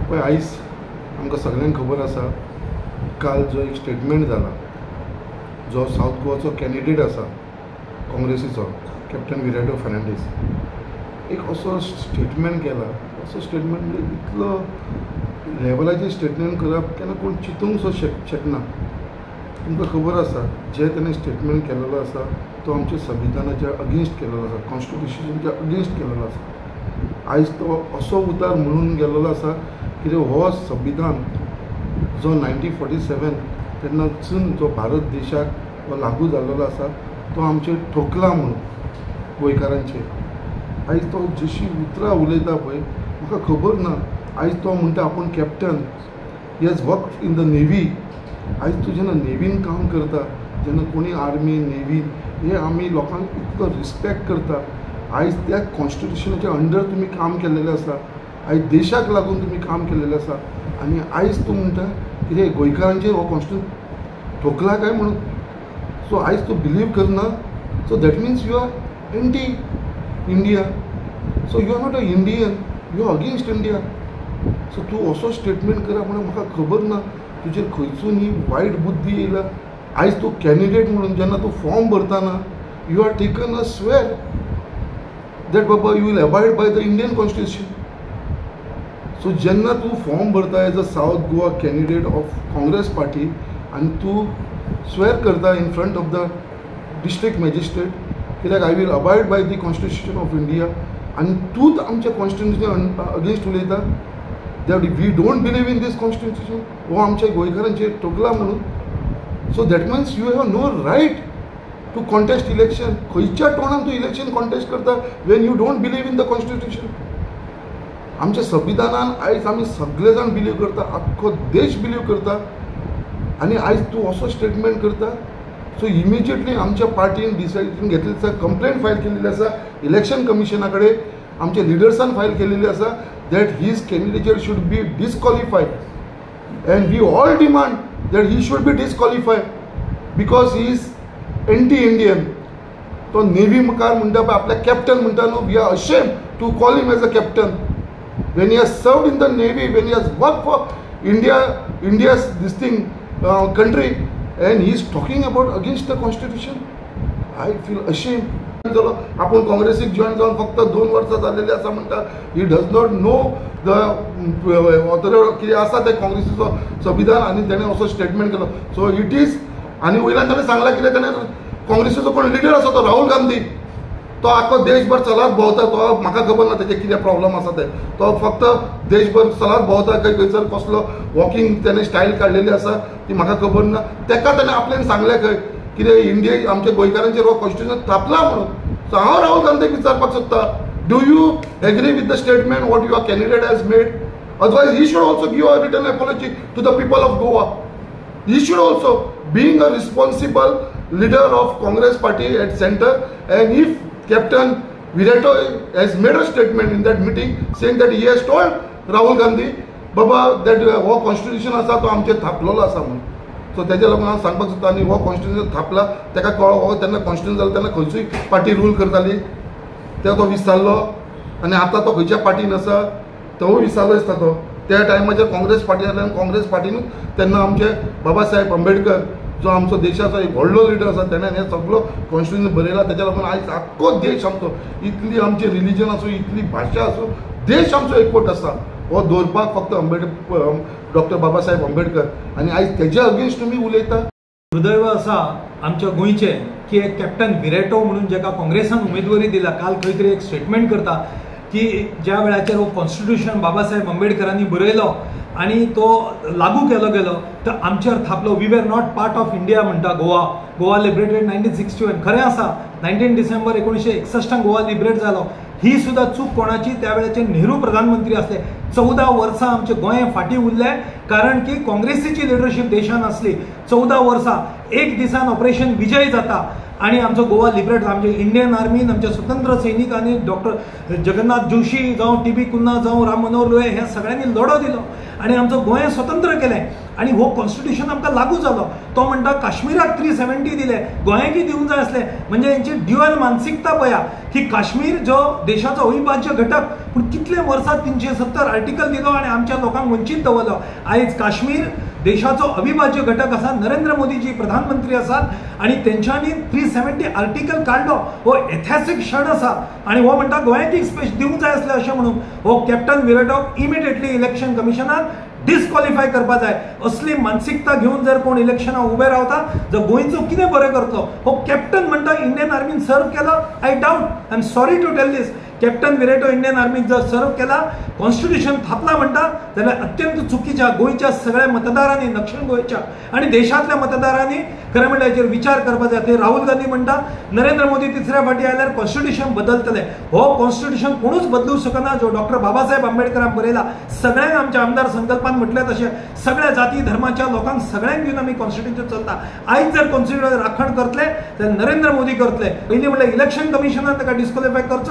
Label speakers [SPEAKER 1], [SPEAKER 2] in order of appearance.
[SPEAKER 1] पळय आयज आमकां सगळ्यांक खबर आसा, काल जो एक स्टेटमेंट जाला, जो सावथ गोवाचो कॅन्डिडेट आसा काँग्रेसीचो कॅप्टन विरेटो फर्नांडीस, एक असो स्टेटमेंट केला. असो स्टेटमेंट म्हणजे इतलो लेवलाचेर स्टेटमेंट करप केन्ना कोण चिंतूंक सो शकना. तुमकां खबर आसा जे ताणें स्टेटमेंट केलेलो आसा तो आमच्या संविधानाच्या अगेन्स्ट केलेलो आसा, कॉन्स्टिट्युशनाच्या अगेन्स्ट केलेलो आसा. आयज तो असो उतार म्हणून गेल्लो आसा कितें हो संविधान जो 1947 तेन्नासून जो भारत देशाक हो लागू जाल्लो आसा तो आमचेर ठोकला म्हणून गोंयकारांचेर. आयज तो जशी उतरां उलयता पळय म्हाका खबर ना. आयज तो म्हणटा आपूण captain, he has work in the navy. आयज तूं जेन्ना नेवीन काम करता, जेन्ना कोणी आर्मी नेवीन हे आमी लोकांक इतलो रिस्पेक्ट करता, आयज त्या कॉन्स्टिट्युशनाच्या अंडर तुमी काम केल्लेलें आसा, आयज देशाक लागून तुमी काम केल्लेलें आसा, आनी आयज तूं म्हणटा कितें गोंयकारांचेर हो कॉन्स्टिट्युशन ठोकला काय म्हणून. सो आयज तूं बिलीव करना, so that means you are anti India, so you are not a Indian, you are against India. So तूं असो स्टेटमेंट करप म्हणून म्हाका खबर ना तुजेर खंयसून ही वायट बुद्धी येयला. आयज तूं कॅन्डिडेट म्हणून जेन्ना तूं form भरतना you are taken a swear that Baba you will abide by the Indian constitution. So जेन्ना तूं फॉर्म भरता as a South Goa candidate of Congress party आनी तूं स्वेर करता in front of the district magistrate कित्याक I will abide by the constitution of India, आनी तूंच आमच्या कॉन्स्टिट्युशन अगेन्स्ट उलयता that we don't believe in this constitution, हो आमच्या गोंयकारांचेर ठोकला म्हणून. So that means you have no right to contest election. खंयच्या तोंडान तूं इलेक्शन कॉन्टेस्ट करता when you don't believe in the constitution. आमच्या संविधानान आयज आमी सगळे जाण बिलीव करता, आख्खो देश बिलीव करता, आनी आयज तूं असो स्टेटमेंट करता. सो इमिजिएटली आमच्या पार्टीन डिसायड घेतलेली आसा, कंप्लेंट फायल केलेली आसा इलेक्शन कमिशना कडेन, आमच्या लिडर्सान फायल केलेली आसा that his candidature should be disqualified, and we all demand that he should be disqualified because he is anti Indian. तो नेवी मुखार म्हणटा पळय आपल्या कॅप्टन म्हणटा न्हू, we are ashamed to call him as a captain when he has served in the navy, when he has work for India, India's this thing country, and he is talking about against the constitution. I feel ashamed. जालो आपूण काँग्रेसीक join जावन फक्त 2 वर्सां जाल्लेली आसा म्हणटा. He does not know the कितें आसा तें काँग्रेसीचो संविधान, आनी तेणें असो स्टेटमेंट केलो. सो it is, आनी वयल्यान ताणें सांगलां कितें, ताणें काँग्रेसीचो कोण लिडर आसा तो राहुल गांधी, तो आख्खो देशभर चलत भोंवता, तो म्हाका खबर ना तेजे कितें प्रॉब्लम आसा ते, तो फक्त देशभर चलत भोंवता, खंय खंयसर कसलो वॉकिंग तेणें स्टायल काडलेली आसा ती म्हाका खबर ना. तेका ताणें आपल्यान सांगलें खंय कितें इंडिये आमच्या गोंयकारांचेर हो कॉन्स्टिट्युशन थापला म्हणून. सो हांव राहुल गांधीक विचारपाक सोदता, do you agree with the statement what your candidate has made? Otherwise he should also give a written apology to the people of Goa. He should also being a responsible leader of Congress party at centre, and if Captain Viriato has made a statement in that meeting saying that he has told Rahul Gandhi Baba that हो constitution आसा तो आमचेर थापलेलो आसा म्हणून. So तेज्या लागून हांव सांगपाक सोदता, आनी हो कॉन्स्टिट्युशन थापला तेका कळ्ळो, हो तेन्ना कॉन्स्टिट्युशन जालें तेन्ना खंयचीय पार्टी रूल करताली ते तो विसरलो, आनी आतां तो खंयच्या पार्टीन आसा तोवूय विसरलो दिसता. तो त्या टायमाचेर काँग्रेस पार्टी जाली आनी काँग्रेस पार्टीनूच तेन्ना आमचे बाबा साहेब आंबेडकर जो आमचो देशाचो एक व्हडलो लिडर आसा तेणें हें सगळो कॉन्स्टिट्युशन बरयला. तेज्या लागून आयज आख्खो देश आमचो, इतली आमची रिलीजन आसूं, इतली भाशा आसूं, देश आमचो एकवट आसा. हो दवरपाक फक्त आंबेडकर, डॉक्टर बाबासाहेब आंबेडकर, आनी आयज तेज्या अगेन्स्ट तुमी उलयता.
[SPEAKER 2] दुर्दैव आसा आमच्या गोंयचें की एक कॅप्टन विरेटो म्हणून जेका काँग्रेसान उमेदवारी दिला, काल खंय तरी एक स्टेटमेंट करता की ज्या वेळाचेर हो कॉन्स्टिट्युशन बाबासाहेब आंबेडकरांनी बरयलो आनी तो लागू केलो गेलो तर आमचेर थापलो. We were not part of India म्हणटा गोवा, गोवा लिबरेटेड 1961. खरें आसा, 19 डिसेंबर 1961 गोवा लिबरेट जालो. ही सुद्दां चूक कोणाची? त्या वेळाचेर नेहरू प्रधानमंत्री आसले. 14 वर्सां आमचे गोंय फाटीं उरलें कारण की काँग्रेसीची लिडरशीप देशान आसली. 14 वर्सां एक दिसान ऑपरेशन विजय जाता आनी आमचो गोवा लिबरेट, आमचे इंडियन आर्मीन आमच्या स्वतंत्र सैनिकांनी डॉक्टर जगन्नाथ जोशी जावं, टी बी कुन्हा जावं, राम मनोहर लोहिया ह्या सगळ्यांनी लढो दिलो आनी आमचो गोंय स्वतंत्र केलें आनी हो कॉन्स्टिट्युशन आमकां लागू जालो. तो म्हणटा काश्मीराक 370 दिले, गोंयाकय दिवंक जाय आसले. म्हणजे हेंची ड्युअल मानसिकता पळया की काश्मीर जो देशाचो अविभाज्य घटक, पूण कितले वर्सां 370 आर्टिकल दिलो आनी आमच्या लोकांक वंचीत दवरलो. आयज काश्मीर देशाचो अविभाज्य घटक आसा, नरेंद्र मोदीजी प्रधानमंत्री आसात आनी तेंच्यांनी 370 आर्टिकल काडलो. हो ऐतिहासीक क्षण आसा आनी हो म्हणटा गोंयाक स्पेस दिवंक जाय आसलें अशें म्हणून हो कॅप्टन विरेटोक इमिडिएटली इलेक्शन कमिशनान डिस्क्वॉलिफाय करपा जाय. असली मानसिकता घेवन जर कोण इलेक्शनाक उबे रावता जर गोंयचो कितें बरें करतलो. हो कॅप्टन म्हणटा इंडियन आर्मीन सर्व केला, I doubt, I am sorry to tell this. Captain Viriato Indian आर्मीक जर सर्व केला, कॉन्स्टिट्युशन थापला म्हणटा जाल्यार अत्यंत चुकीच्या गोंयच्या सगळ्या मतदारांनी, दक्षिण गोंयच्या आनी देशांतल्या मतदारांनी खरें म्हणल्यार हेचेर विचार करपाक जाय. ते राहुल गांधी म्हणटा नरेंद्र मोदी तिसऱ्या फावटी आयल्यार कॉन्स्टिट्युशन बदलतले. हो कॉन्स्टिट्युशन कोणूच बदलूंक शकना जो डॉक्टर बाबासाहेब आंबेडकरान बरयला. सगळ्यांक आमच्या आमदार संकल्पान म्हटलें तशें सगळ्या जाती धर्माच्या लोकांक सगळ्यांक घेवन आमी कॉन्स्टिट्युशन चलता. आयज जर कॉन्स्टिट्युशन राखण करतले जाल्यार नरेंद्र मोदी करतले. पयलीं म्हणल्यार इलेक्शन कमिशनान ताका डिस्क्वॉलिफाय करचो.